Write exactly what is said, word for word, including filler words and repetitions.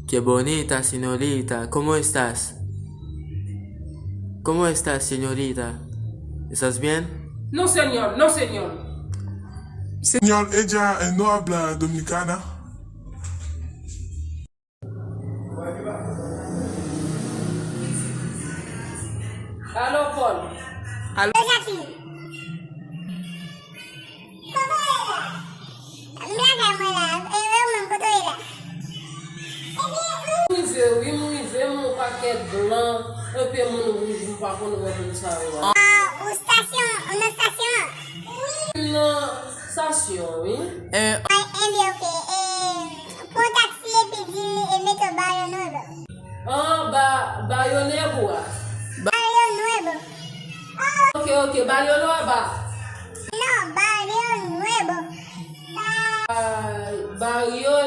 Qué bonita, señorita. ¿Cómo estás? ¿Cómo estás, señorita? ¿Estás bien? No, señor, no, señor. Señor, ella eh, no habla dominicana. Alo, Paul. Alo, Jacqueline. Kote w ye la? M lakay mwen la, e ou menm kote w ye la? M rive wi, m rive, m wè yon pakèt blan, enpe moun wouj, m pa konn wè moun sa yo a. Ah, ou stasyon, ou nan stasyon an? M nan stasyon an wi. Ay, enben oke, e, pran taksi epi di l e mete w Barrio Nuevo. An, ba, Barrio Nuevo a. Barrio Nuevo. Oke, oke, Barrio Nuevo. Non, Barrio Nuevo. Ba, Barrio